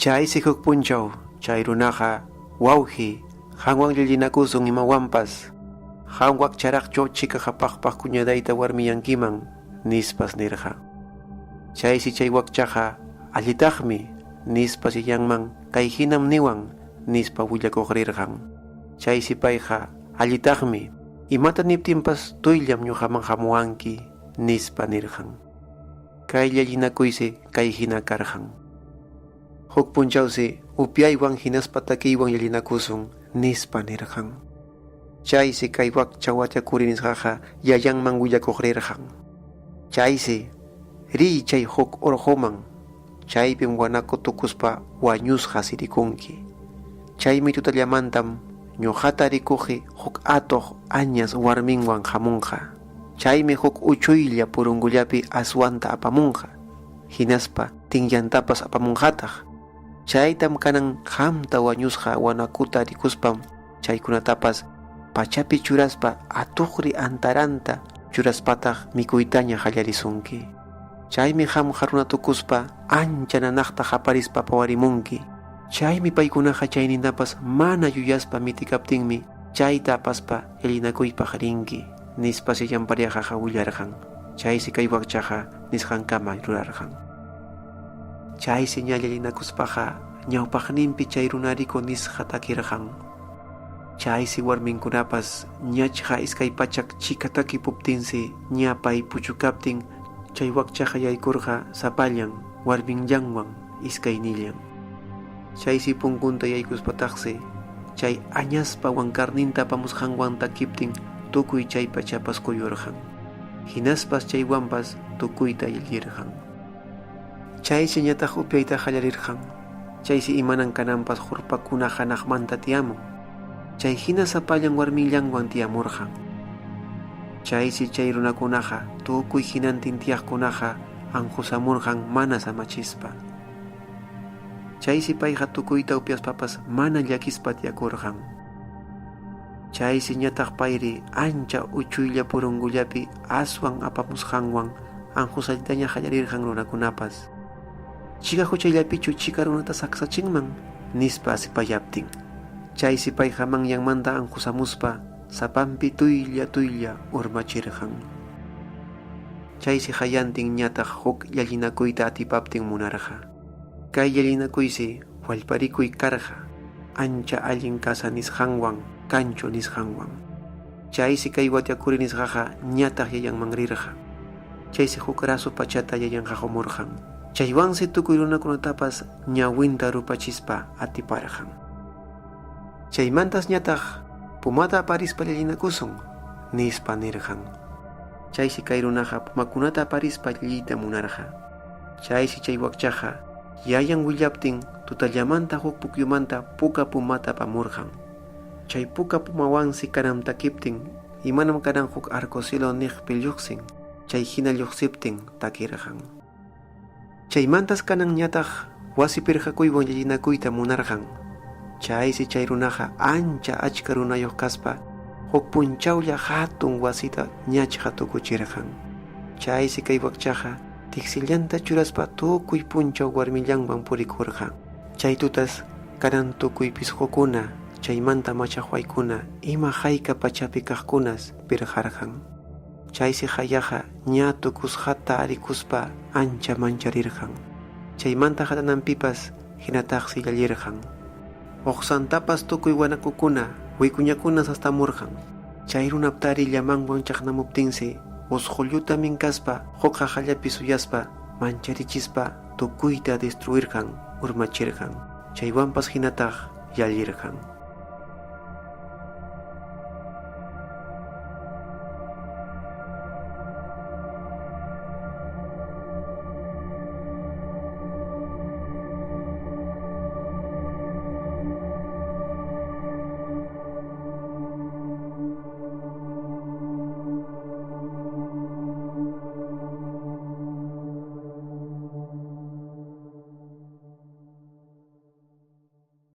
Chaysi huk punchaw chay runaqa wawqi qanwan llillinakusun imawanpas, qam wakcharaqchu chika qhapaqpaq cuñadayta warmiyankiman, nispas nirqa. Chaysi chay wakchaqa allitaqmi, nispas yayanman kayhinam niwan, nispa willakuq rirqan. Chaysi payqa allitaqmi, imata niptinpas tuyllam ñuqaman hamuwanki, nispa nirqan. Kay llallinakuysi kayhina karqan. Huk punchawsi upyaywan hinaspa takiywan llallinakusun, nispa nirqan. Chaysi kay wakcha watyakuri nisqaqa yayanman willakuq rirqan. Chaysi, riy chay huk urquman, chaypim wanaku tukuspa wañusqa sirikunki. Chaymi tutallamantam ñuqata rikuqi huk atuq añas warminwan hamunqa. Chaymi huk uchuylla purungullapi aswanta apamunqa, hinaspa tinllantapas apamunqataq. Chaytam kanan qamta wañusqa wanakuta rikuspam chaykunatapas pachapi churaspa atuqri antaranta churaspataq mikuytaña qallarisunki. Chaymi qamqa runa tukuspa ancha nanaqta qaparispa pawarimunki. Chaymi paykunaqa chaynintapas mana yuyaspa mitikaptinmi chayta apaspa llallinakuypaq rinki, nispas yayanpariaqaqa willarqan. Chaysi kay wakchaqa nisqankama rurarqan. Chaysi ña llallinakuspaqa ñawpaqninpi chay runariku nisqa takirqan. Chaysi warminkunapas ñachqa 200 chika takipuptinsi ña pay puchukaptin chay wakchaqa yaykurqa sapallan warminllanwan iskaynillan. Chaysi punkunta yaykuspataqsi chay añaspa wankarninta apamusqanwan takiptin tukuy chay pachapas kuyurqan. Hinaspas chaywanpas tukuyta llallirqan. Chaysi ñataq upyayta qallarirqan. Chaysi imanan kananpas qurpakuna hanaqmanta tiyamun. Chay hina sapallan warminllanwan tiyamurqan. Chaysi chay runakunaqa tukuy hinantin tiyaqkunaqa anqusamurqan mana samachispa. Chaysi payqa tukuyta upyaspapas mana llakispa tiyakurqan. Chaysi ñataq payri ancha uchuylla purungullapi aswan apamusqanwan anqusalltaña qallarirqan runakunapas. Chika huchayllapichu chika runata saksachinman, nispa asipayaptin. Chaysi payqa manyanmanta anqusamuspa sapanpi tuylla tuylla urmachirqan. Chaysi hayantin ñataq huk llallinakuyta atipaptin munarqa. Kay llallinakuysi wallparikuy karqa, ancha allin kasa nisqanwan, kanchu nisqanwan. Chaysi kay watyakuri nisqaqa ñataq yayanman rirqa. Chaysi huk rasu pachata yayanqa qumurqan. Chaywansi tukuy runakunatapas ñawinta rupachispa atiparqan. Chaymantas ñataq pumata aparispa llallinakusun, nispa nirqan. Chaysi kay runaqa pumakunata aparispa llalliyta munarqa. Chaysi chay wakchaqa yayan willaptin tutallamanta huk pukyumanta puka pumata apamurqan. Chay puka pumawansi kanan takiptin imanam kanan huk arcosilo niqpi lluqsin, chay hina lluqsiptin takirqan. Chaymantas kanan ñataq wasi pirqakuywan llallinakuyta munarqan. Chaysi chay runaqa ancha achka runayuq kaspa huk punchawlla hatun wasita ñachqa tukuchirqan. Chaysi kay wakchaqa tiksillanta churaspa tukuy punchaw warmillanwan purikurqan. Chay tutas kanan tukuy pisqukuna chaymanta machaqwaykuna ima hayka pachapi kaqkunas pirqarqan. Chaysi hayaqa ña tukusqata arikuspa ancha mancharirqan. Chaymanta hatananpipas hinataqsi llallirqan. Uqsantapas tukuy wanakukuna wikuñakunas astamurqan. Chay runaptari llamanwan chaqnamuptinsi usqulluta minkaspa huk qaqallapi suyaspa mancharichispa tukuyta destruirqan, urmachirqan. Chaywanpas hinataq llallirqan.